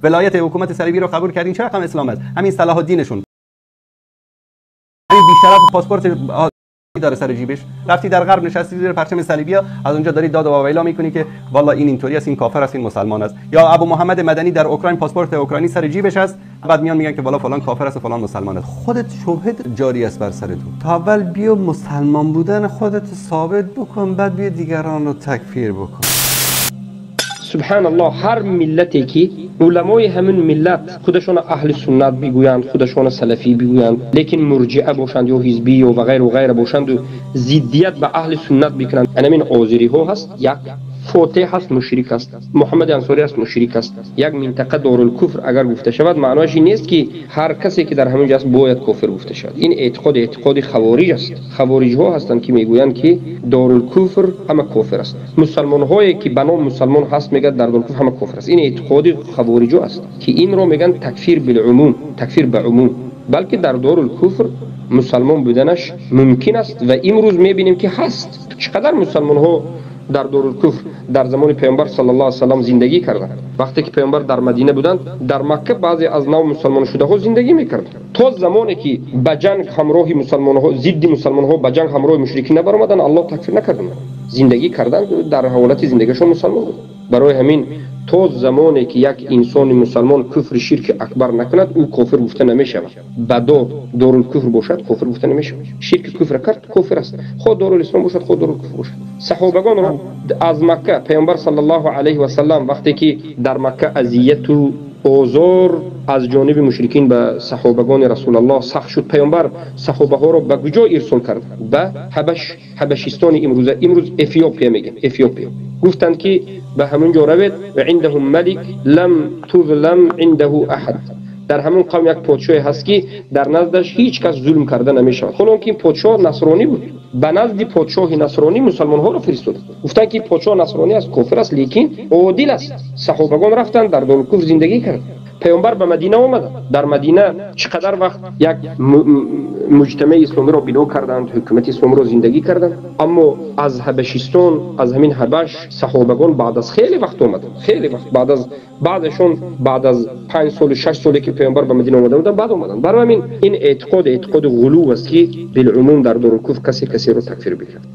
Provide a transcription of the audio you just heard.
ولایت حکومت صلیبی رو قبول کردین، چه رقم اسلام است؟ همین صلاح الدینشون، همین بی‌شرف پاسپورت داره سر جیبش، رفتی در غرب نشستی زیر پرچم صلیبیا، از اونجا داری داد و واویلا میکنی که والا این اینطوری است، این کافر است، این مسلمان است. یا ابو محمد مدنی در اوکراین پاسپورت اوکراینی سر جیبش است، بعد میان میگن که والا فلان کافر است و فلان مسلمان است. خودت شبهه جاری است بر سر تو. تا اول بیا مسلمان بودن خودت ثابت بکن، بعد بیا دیگران رو تکفیر بکن. سبحان الله، هر ملتی که علمای همین ملت خودشون اهل سنت بگویند، خودشون سلفی بگویند، لیکن مرجئه باشند یا حزبی و غیر و غیر باشند و ضدیت به اهل سنت بکنند، همین آذری ها هست، یک فاتح هست مشرک است، محمد انصاری هست مشرک است. یک منطقه دارالکفر اگر گفته شود معناش این نیست که هر کسی که در همین جاست باید کافر گفته شود. این اعتقاد اعتقاد خوارج است. خوارج ها هستند که میگویند که دارالکفر همه کافر است. مسلمان هایی که به نام مسلمان هست میگه در دارالکفر همه کافر است. این اعتقاد خوارج است که این رو میگن تکفیر بالعموم، تکفیر به عموم، بلکه در دارالکفر مسلمان بودنش ممکن است و امروز میبینیم که هست. چقدر مسلمان ها در دارالکفر در زمان پیامبر صلی الله علیه و سلم زندگی کردند. وقتی که پیامبر در مدینه بودند، در مکه بعضی از نو مسلمان شده ها زندگی میکردند. تا زمانی که به جنگ همراه مسلمان ها، ضد مسلمان ها به جنگ همراه مشرکین نبرآمدند، الله تکفیر نکردند. زندگی کردند، در حالت زندگیشون مسلمان بود. برای همین تا زمانی که یک انسان مسلمان کفر شرک اکبر نکند، او کافر گفته نمیشود. بدا دارالکفر باشد کافر گفته نمیشود. شرک کفر کرد کافر است، خود دارالاسلام باشد خود دارالکفر باشد. صحابگان را از مکه پیامبر صلی الله علیه و سلم وقتی که در مکه اذیت و آزار از جانب مشرکین به صحابگان رسول الله سخت شد، پیامبر صحابه ها را به کجا ارسال کرد؟ به حبش، حبشستان امروزه، امروز افیوپیا میگن، افیوپیا. گفتند که به همونجا روید و عندهم ملک لم تظلم عنده احد. در همون قوم یک پادشاه هست که در نزدش هیچ کس ظلم کرده نمیشود. حالا که این پادشاه نصرانی بود، به نزد پادشاه نصرانی مسلمان ها را فرستاد. گفتند که پادشاه نصرانی است، کافر است، لیکن عادل است. صحابگان رفتند در دارالکفر زندگی کردند. پیامبر به مدینه آمد. در مدینه چقدر وقت یک مجتمع اسلامی را بنا کردند، حکومت اسلامی را زندگی کردند. اما از حبشستان، از همین حبش صحابگان بعد از خیلی وقت آمدند، خیلی وقت بعد از، بعدشون بعد از 5 سال 6 سالی که پیامبر به مدینه آمده بودند بعد آمدند. برای همین این اعتقاد اعتقاد غلو است که بالعموم در دارالکفر کسی کسی را تکفیر بکند.